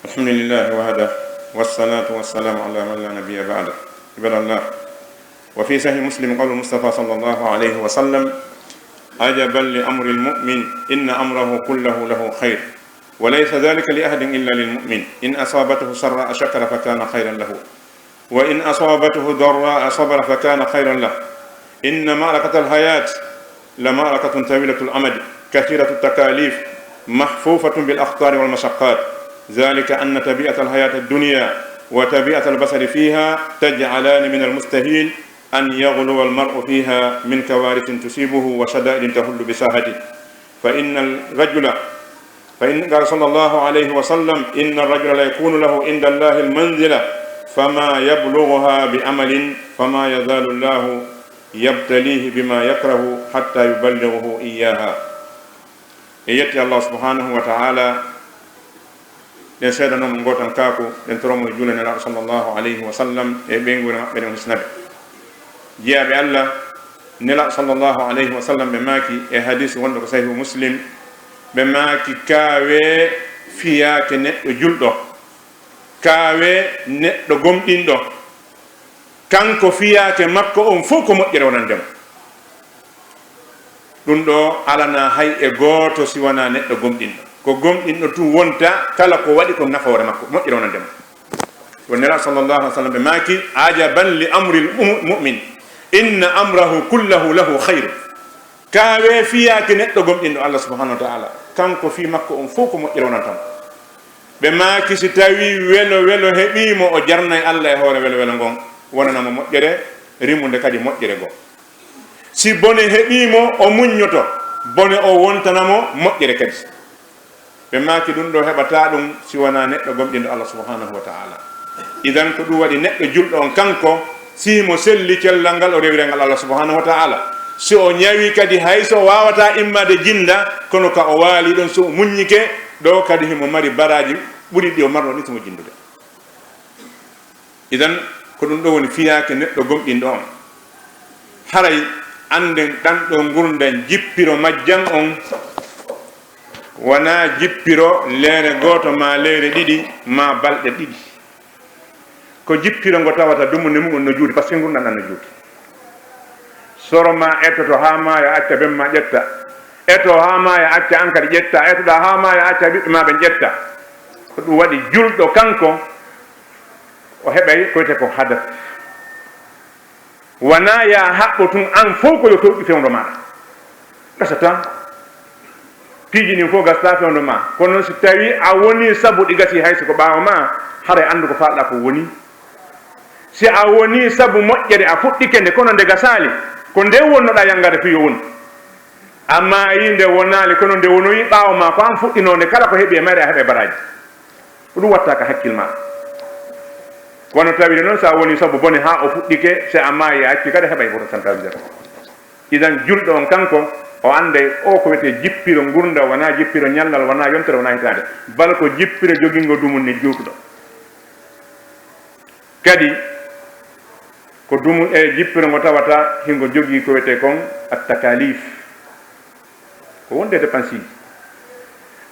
الحمد لله وحده والصلاة والسلام على من لا نبي بعده. عباد الله، وفي صحيح مسلم قول المصطفى صلى الله عليه وسلم: "عجبا لأمر المؤمن، إن أمره كله له خير، وليس ذلك لأحد إلا للمؤمن، إن أصابته سراء شكر فكان خيرا له، وإن أصابته ضراء صبر فكان خيرا له. إن معركة الحياة لمعركة طويلة الأمد، كثيرة التكاليف، محفوفة بالأخطار والمشقات. ذلك أن طبيعة الحياة الدنيا وطبيعة البشر فيها تجعلان من المستحيل أن يغلو المرء فيها من كوارث تصيبه وشدائد تحل بساحته. فإن الرجل، فإن، قال صلى الله عليه وسلم: إن الرجل ليكون له عند الله المنزلة فما يبلغها بعمل، فما يزال الله يبتليه بما يكره حتى يبلغه إياها." En yetti Allah subhanahu wa ta'ala, ɗen seedano mo gootankaaku, ɗen toro mo e juulde Nelaaɗo sallallahu alayhi wa sallam e ɓeynguure maɓɓe ɗen, o hisna ɓe. Jiyaaɓe Allah, Nelaaɗo sallallahu alayhi wa sallam ɓe maaki e hadiis wonɗo ko Sahihu Muslim, ɓe maaki, "Kaawee fiyaake neɗɗo julɗo, kaawee neɗɗo gomɗinɗo, kanko fiyaake makko on fow ko moƴƴere wonande mo." Ɗum ɗo alana hay e gooto si wonaa neɗɗo gomɗinɗo. Ko gomɗinɗo tun wonta, kala ko waɗi ko nafoore makko, moƴƴere wonande mo. Ko Nelaaɗo sallallahu alaihi wasallam ɓe maaki, "Ajaban li amril mu-, mu'min, inna amrahu kullahu lahu khairu." Kaawee fiyaake neɗɗo gomɗinɗo Allah subhanahu wa ta'ala, kanko fii makko on fow ko moƴƴere wonanta mo. Ɓe maaki, si tawii welo welo heɓii mo, o jarnay Allah e hoore welo welo ngon, wonana mo moƴƴere, rimunde kadi moƴƴere goo. Si bone heɓii mo, o muññoto, bone o wontana mo moƴƴere kadi. Ɓe maaki, ɗum ɗo heɓataa ɗum si wonaa neɗɗo gomɗinɗo Allah subhanahu wa ta'ala. Idan ko ɗum waɗi neɗɗo julɗo on kanko, si himo selli cellal ngal o rewira ngal Allah subhanahu wa ta'ala. Si o ñawi kadi hay so o waawataa immaade jinnda, kono ka o waali ɗon so o muññike, ɗo kadi himo mari baraaji ɓuri ɗi o marno ɗin si mo jinndude. Idan ko ɗum ɗo woni fiyaake neɗɗo gomɗinɗo on. Haray annden ɗan ɗo ngurndan jippiro majjan on, wonaa jippiro leere gooto maa leere ɗiɗi maa balɗe ɗiɗi. Ko jippiro ngo tawata dumunde mu'un no juuti, parce que ngurndan ɗan no juuti. Soro maa etoto haa maaya, acca ben maa ƴetta. Eto haa maaya, acca an kadi ƴetta. Etoɗaa haa maaya, acca ɓiɓɓe maa ɓen ƴetta. Ko ɗum waɗi julɗo kanko, o heɓay ko wiyetee ko hadaf. Wonaa yaa haɓɓo tun an fow ko yo towƴu fewndo maaɗa. Gasataa. Piiji ɗin fow gasataa fewndo maa. Kono si tawii a wonii sabu ɗi gasii hay si ko ɓaawo maa, haray anndu ko faalɗaa ko wonii. Si a wonii sabu moƴƴere a fuɗɗike nde, kono nde gasaali, ko nde wonnoɗaa yanngaade fii yo wonu. A maayii nde wonaali, kono nde wonoyi ɓaawo maa, ko an fuɗɗinoo nde, kala ko heɓi e mayre a heɓay baraaji. Ko ɗum watta ka hakkil maa. Wano tawiri noon, so a woni sabu bone haa o fuɗɗike, si a maayi a acci kadi, a heɓay pourcentage zéro. Idan julɗo on kanko, o annday o ko wiyetee jippiro ngurndan, wonaa jippiro ñallal, wonaa yontere, wonaa hitaande. Bal ko jippiro jogingo dumunne juutuɗo. Kadi ko dumu e jippiro ngo tawata hingo jogii ko wiyetee kon at-takalif. Ko wonde dépensiji.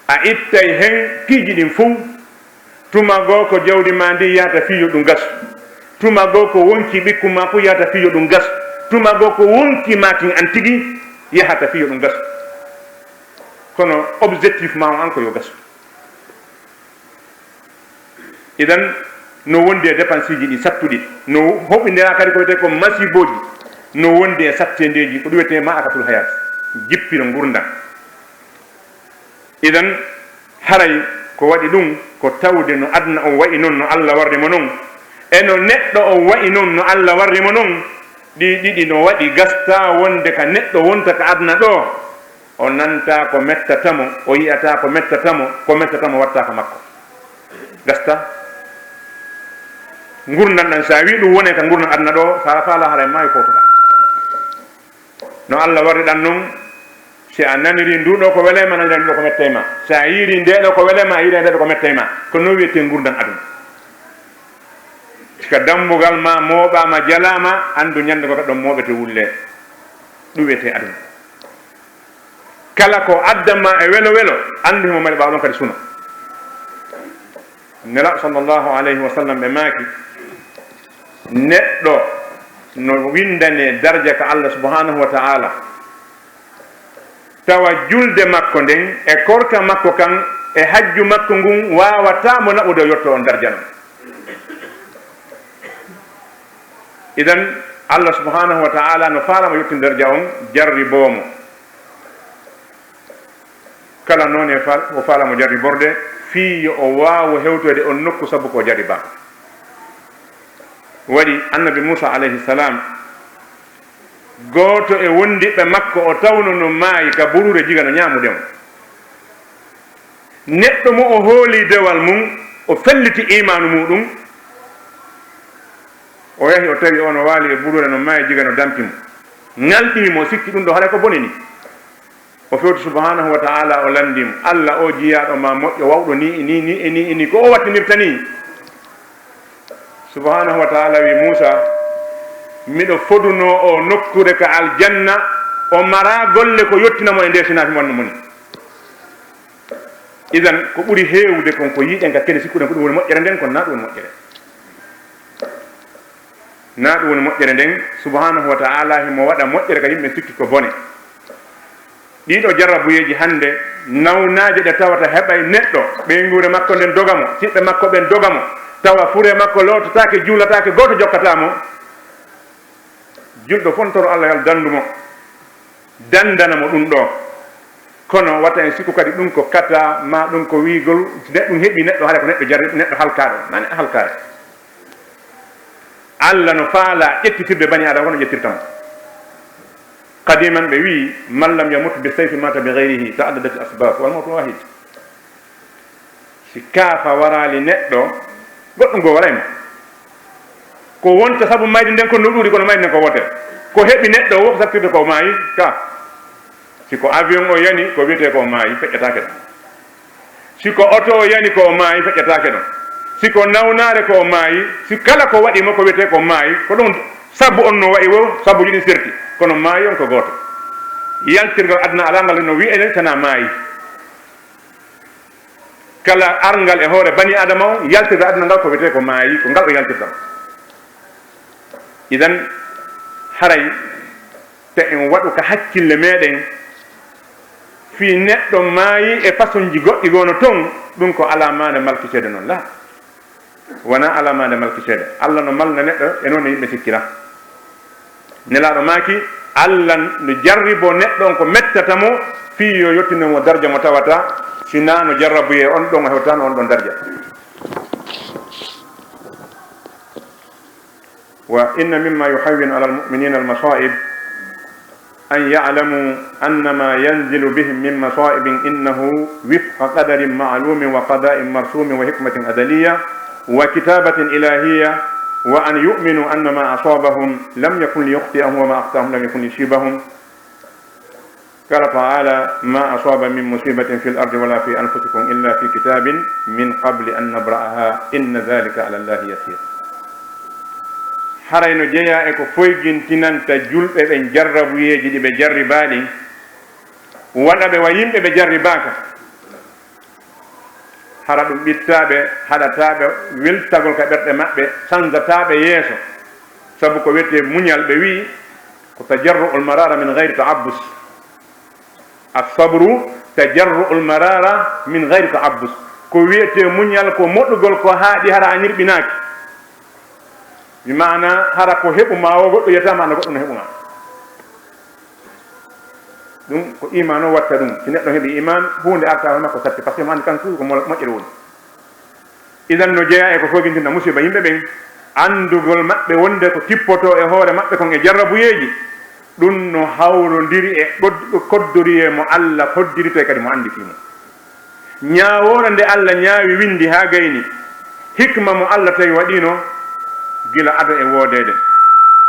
A ittay hen piiji ɗin fow. Tuma goo ko jawdi maa ndi yahata fii yo ɗum gasu. Tuma goo ko wonki ɓikkun maa fow yahata fii yo ɗum gasu. Tuma goo ko wonki maa kin an tigi yahata fii yo ɗum gasu. Kono objectif maa on an ko yo gasu. Idan, no wondi e dépensiji ɗi sattuɗi, no hoɓindira kadi ko wiyetee ko masiibooji, no wondi e satteendeeji, ko ɗum wiyetee ma'akatul hayat, jippiro ngurndan. Idan, haray ko waɗi ɗum, ko tawde no aduna on wa'i non, no Allah warri mo non, e no neɗɗo on wa'i non, no Allah warri mo non, ɗi ɗiɗi no waɗi gastaa wonde ka neɗɗo wonta ka aduna ɗo, o nanta ko mettata mo, o yi'ata ko mettata mo, ko mettata mo watta ka makko. Gasta. Ngurndan ɗan, sa wi ɗum wone ka ngurndan aduna ɗo, sa faala haray maayo fowtoɗa. No Allah warri ɗan non, si a naniri ndu ɗo ko wele ma, nanira ndu ɗo ko mette ma. Si a yiiri nde ɗo ko wele ma, a yiiri nde ɗo ko mette ma. Ko non wiyete ngurndan aduna. Si ka dambugal ma mooɓaama, jalaama, anndu ñande ko ka ɗon mooɓete wulle. Ɗum wiyete aduna. Kala ko addan ma e welo welo, anndu himo mari ɓaawo ɗon kadi suno. Nela sallallahu alayhi wa sallam ɓe maaki, neɗɗo no windane darja ka Allah subhanahu wa ta'ala, tawa julde makko nden e korka makko kan e hajju makko ngun waawata mo naɓude o yotto on darja non. Idan, Allah subhanahu wa ta'ala no faala mo yottin darja on, jarriboo mo. Kala noone fal-, o faala mo jarriborde, fii yo o waawo hewtoyde on nokku sabu ko jarribaa. Waɗi Annabi Muusa alayhi salam, gooto e wondiɓɓe makko o tawno no maayi ka buruure jiga no ñaamude mo. Neɗɗo mo o hooli dewal mum, o felliti iimaanu muuɗum, o yahi o tawi o no waali e buruure no maayi jiga no dampi mo. Ŋalɗini mo, o sikki ɗum ɗo haray ko bone ni. O fewti subhanahu wa ta'ala, o lanndi mo, "Allah, o jiyaaɗo ma moƴƴo, wawɗo ni, ni, ni, e ni, e ni, ko o wattinirta ni?" Subhanahu wa ta'ala wi Muusa, "Miɗo fodunoo o nokkuure ka aljanna, o maraa golle ko yottina mo e nde si naati mo wannu mo ni." Idan, ko ɓuri heewude kon ko yiiɗen ka kene, sikkuɗen ko ɗum woni moƴƴere nden, kono na ɗum woni moƴƴere. Na ɗum woni moƴƴere nden, subhanahu wa ta'ala himo waɗa moƴƴere ka yimɓe sikki ko bone. Ɗiɗo jarrabuyeeji hannde, nawnaaje ɗe tawata heɓay neɗɗo, ɓeynguure makko nden doga mo, siɓɓe makko ɓen doga mo, tawa fure makko loototaake, juulataake, gooto jokkataa mo. Julɗo fontoro Allah yo Allah danndu mo, danndana mo ɗum ɗo. Kono wata en sikku kadi ɗum ko kata, ma ɗum ko wiigol, si neɗɗo ɗum heɓi neɗɗo, hara ko neɗɗo jarri, neɗɗo halkaaɗo, ma neɗɗo halkaare. Allah no faala ƴettitirde bani Adama, kono ƴettirta mo. Qadiman ɓe wi'i, "Man lam yamut bi sayfi mata bi ghayrihi, ta'addadat al asbab, wal mawtu wahid." Si kaafa waraali neɗɗo, goɗɗum goo waray mo. Ko wonta sabu mayde nden kon no ɗuuɗi, kono mayde nden ko wootere. Ko heɓi neɗɗo wo ko sattirde ko maayi ka. Si ko avion o yani, ko wiyetee ko o maayi, feƴƴataake ɗon. Si ko oto o yani, ko o maayi, feƴƴataake ɗon. Si ko nawnaare, ko o maayi. Si kala ko waɗi mo, ko wiyetee ko maayi. Ko ɗum sabu on no wa'i wo, sabuuji ɗin serti. Kono maayi on ko gooto. Yaltirgal aduna alaa ngal no wi'ee tanaa maayi. Kala arngal e hoore bani Adama on, yaltirgal aduna ngal ko wiyetee ko maayi, ko ngal o yaltirta. Idan, haray te en waɗu ka hakkille meɗen, fii neɗɗo maayi e façonji goɗɗi goo no ton, ɗum ko alaa maande malki ceede non, laa. Wonaa alaa maande malki ceede. Allah no malna neɗɗo e noone yimɓe sikkira. Nelaaɗo maaki, Allah no jarriboo neɗɗo on ko mettata mo, fii yo yottino mo darja mo tawata, si naa no jarrabuyee on ɗon, o hewtaano on ɗon darja. وإن مما يهون على المؤمنين المصائب أن يعلموا أن ما ينزل بهم من مصائب إنه وفق قدر معلوم وقضاء مرسوم وحكمة أزلية وكتابة إلهية، وأن يؤمنوا أن ما أصابهم لم يكن ليخطئهم وما أخطأهم لم يكن ليصيبهم. قال تعالى: ما أصاب من مصيبة في الأرض ولا في أنفسكم إلا في كتاب من قبل أن نبرأها إن ذلك على الله يسير. Haray no jeyaa e ko foygintinanta julɓe ɓen jarrabuyeeji ɗi ɓe jarribaa ɗin, waɗa ɓe wa yimɓe ɓe jarribaaka. Hara ɗum ɓittaaɓe, haɗataaɓe weltagol ka ɓerɗe maɓɓe, sanzataaɓe yeeso. Sabu ko wiyetee muñal, ɓe wi'i ko tajarru'ul marara min ghayri ta'abbus. As-sabru tajarru'ul marara min ghayri ta'abbus. Ko wiyetee muñal ko moɗugol ko haaɗi hara a ñirɓinaaki. Mi maana hara ko heɓu ma o goɗɗo yiyata ma, ana goɗɗo no heɓu ma. Ɗum ko iman o watta ɗum. Si neɗɗo heɓi iman, huunde arta hono makko satti, parce que mo anndi kan suudu ko mo-, moƴƴere woni. Idan no jeyaa e ko fogintinta musiba yimɓe ɓen, anndugol maɓɓe wonde ko tippotoo e hoore maɓɓe kon e jarrabuyeeji, ɗum no hawrondiri e ɗod-, koddoriyee mo Allah hoddirtee kadi mo anndi fii mum. Ñaawoore nde Allah ñaawi winndi haa gayni, hikma mo Allah tawi waɗiino gila ado e woodeede.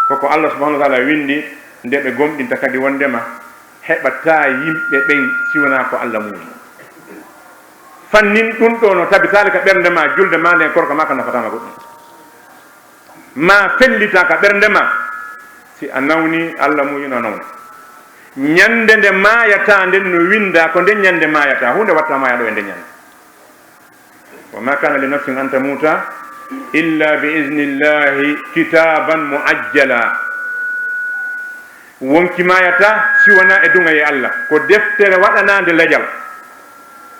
Ko ko Allah subhanahu wa ta'ala winndi nde ɓe gomɗinta kadi wondema heɓataa yimɓe ɓen si wonaa ko Allah muuyi. Fannin ɗum ɗoo no tabitaali ka ɓernde maa, julde maa nden, korka maa ka nafataa ma goɗɗum. Ma fellita ka ɓernde maa, si a nawni, Allah muuyino a nawna. Ñande nde maayataa nden no winndaa, ko nden ñande maayataa, huunde wattaa maaya ɗoo e nden ñande. وما كان لنفس أن تموت إلا بإذن الله كتابا مؤجلا. Wonki maayataa si wonaa e duŋayee Allah. Ko deftere waɗanaande lajal.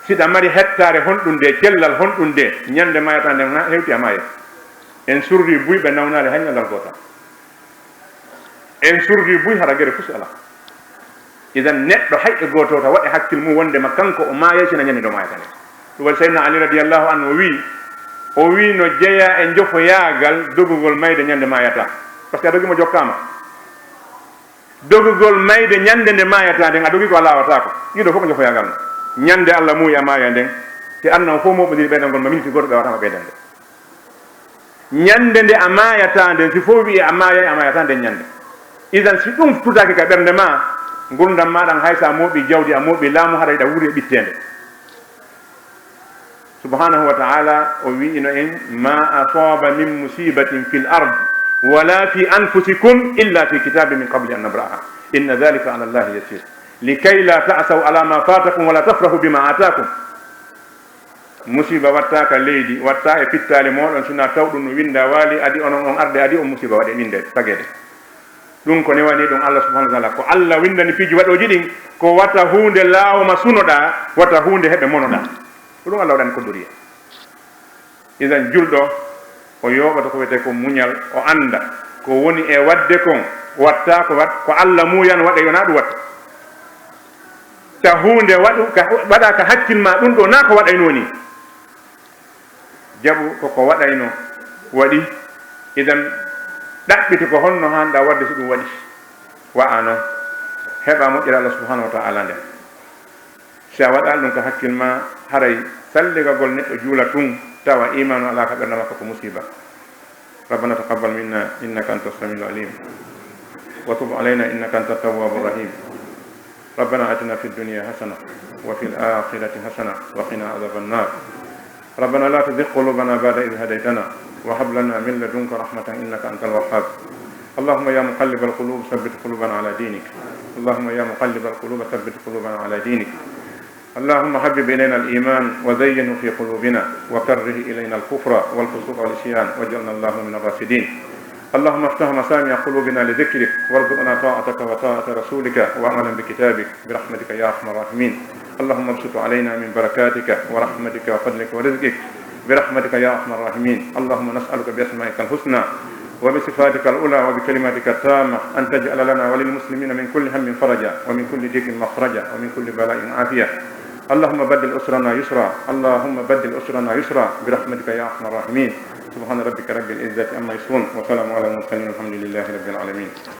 Si ɗa mari hettaare honɗun de, cellal honɗun de, ñande maayataa nden na hewti a maayay. En surri buy ɓe nawnaali hay ñallal gootal. En surri buy hara gere fus alaa. Idan neɗɗo hay e gooto ta waɗe hakkil mum wondema kanko o maayay sina ñande nde o maayata nde. Ɗum waɗi Sayyidina Ali radiyallahu anhu o wi'i, o wi'i no jeyaa e njofoyaagal dogugol mayde ñande maayataa. Parce que a dogi mo jokkaama. Dogugol mayde ñande nde maayataa nden, a dogi ko a laawataako. Ɗiɗo fof ko njofoyaagal no. Ñande Allah muuyi a maaya nden, si aduna o fof mooɓondiri ɓeydangol ma minti gooto ɓe waɗaama ɓeydande. Ñande nde a maayataa nden, si fof wi'i a maayay, a maayataa nden ñande. Idan si ɗum tutaaki ka ɓernde maa, ngurndan maa ɗan hay so a mooɓii jawdi, a mooɓii laamu, haray ɗa wuuri e ɓitteende. Subhanahu wa ta'ala o wi'ino en, "Ma asaba min musibatin fil ard wala fi anfusikum illa fi kitabin min qabli an nabra'aha. Inna dhalika ala Allahi yasir. Likay la ta'saw ala ma fatakum wala tafrahu bima atakum." Musiba wattaaka leydi, watta e pittaali mooɗon, sina taw ɗum no winnda waali, adi onon on arde, adi on musiba waɗe winnde, tageede. Ɗum ko newani ɗum Allah subhanahu wa taala. Ko Allah windani piiji waɗooji ɗin, ko wata huunde laawma sunoɗaa, wata huunde heɓe monoɗaa. Ko ɗum Allah waɗani ko duriya. Idan julɗo, o yooɓata ko wiyetee ko muñal, o annda ko woni e waɗde kon, watta ko waɗ-, ko Allah muuyan waɗa, yona ɗum watta. Ta huunde waɗu ka, waɗa ka hakkil ma ɗum ɗo, naa ko waɗayno ni. Jaɓu ko ko waɗayno waɗi, idan ɗaɓɓiti ko honno hanɗa waɗde si ɗum waɗi. Wa'a non, heɓa moƴƴere Allah subhanahu wa ta'ala nden. Si a waɗaali ɗum ka hakkil ma, haray salligagol neɗɗo juula tun, tawa imaanu alaa ka ɓernde makko, ko musiba. ربنا تقبل منا إنك أنت السميع العليم وتب علينا إنك أنت التواب الرحيم. ربنا آتنا في الدنيا حسنة وفي الآخرة حسنة وقنا عذاب النار. ربنا لا تزغ قلوبنا بعد إذ هديتنا وهب لنا من لدنك رحمة إنك أنت الوهاب. اللهم يا مقلب القلوب ثبت قلوبنا على دينك. اللهم يا مقلب القلوب ثبت قلوبنا على دينك. اللهم حبب إلينا الإيمان وزينه في قلوبنا وكره إلينا الكفر والفسوق والعصيان واجعلنا اللهم من الراشدين. اللهم افتح مسامع قلوبنا لذكرك وارزقنا طاعتك وطاعة رسولك وعملا بكتابك برحمتك يا أرحم الراحمين. اللهم ابسط علينا من بركاتك ورحمتك وفضلك ورزقك برحمتك يا أرحم الراحمين. اللهم نسألك بأسمائك الحسنى وبصفاتك العلى وبكلماتك التامة أن تجعل لنا وللمسلمين من كل هم فرجا ومن كل ضيق مخرجا ومن كل بلاء عافية. اللهم بدل أسرنا يسرا، اللهم بدل أسرنا يسرا برحمتك يا أرحم الراحمين. سبحان ربك رب العزة عما يصفون وسلام على المرسلين والحمد لله رب العالمين.